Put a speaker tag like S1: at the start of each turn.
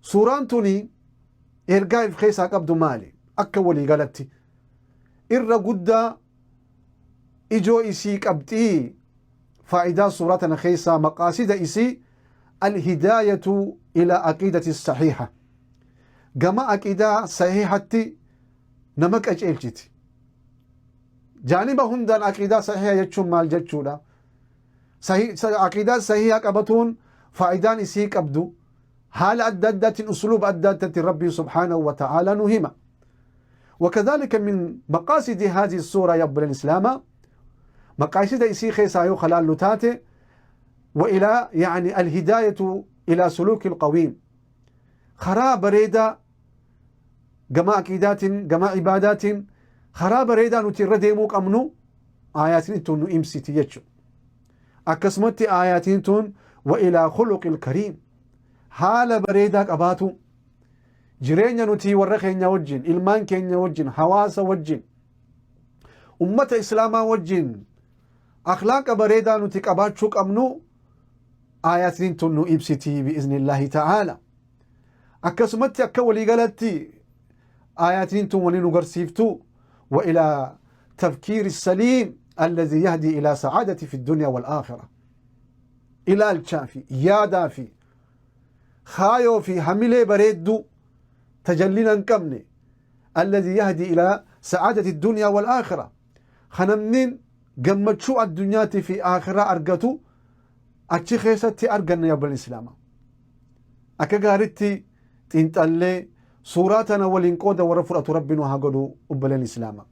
S1: Suuraan tuni ergaa if keessaa qabdu maali? Akka waliigalatti irra guddaa ijoo isii qabxii faayidaa suuraa tana keessaa maqaasida isii alhidaayatu ila aqiidati sahiiha, gama aqiidaa sahiihatti nama qaceelchiti. Jaaniba hundaan aqiidaa sahiiha jechuun maal jechuudha? Aqiidaa sahiiha qabatuun faayidaan isii qabdu haala adda addaatiin, usluuba adda addaatiin Rabbiin subhaanahu wa ta'aala nu hima. وكذلك من مقاصد هذه السورة يا أبو الإسلام، مقاصد إسي خيسا يو خلال لتاتي وإلى يعني الهداية إلى سلوك القويم، خرا بريدا gama aqiidaatiin, gama ibaadaatiin karaa bareedaa nuti irra deemuu qabnu aayaatiin tun nu ibsiti jechuudha. Akkasumatti aayaatiin tun wa ilaa khuluqil kariim, haala bareedaa qabaatu, jireenya nuti warra keenya wajjin, ilmaan keenya wajjin, hawaasa wajjin, ummata islaamaa wajjin akhlaaqa bareedaa nuti qabaachuu qabnu aayaatiin tun nu ibsiti bi'iznillaahi ta'aala. Akkasumatti akka waliigalatti aayaatiin tun wani nu garsiiftu wa ilaa tafkiiri saliim alladhi yahdi ilaa sa'aadati fi dunya wal aakhira, ilaalchaa fi yaadaa fi kaayoo fi hamilee bareedduu tajallina hin qabne, alladhi yahdi ilaa sa'aadati dunya wal aakhira, kanamnin gammachuu addunyaatii fi aakhiraa argatu achi keessatti arganna. Yaa obboleen islaamaa, akka gaaritti xiinxallee suuraa tana waliin qooda warra fudhatu Rabbi nu haa godhu, obboleen islaamaa.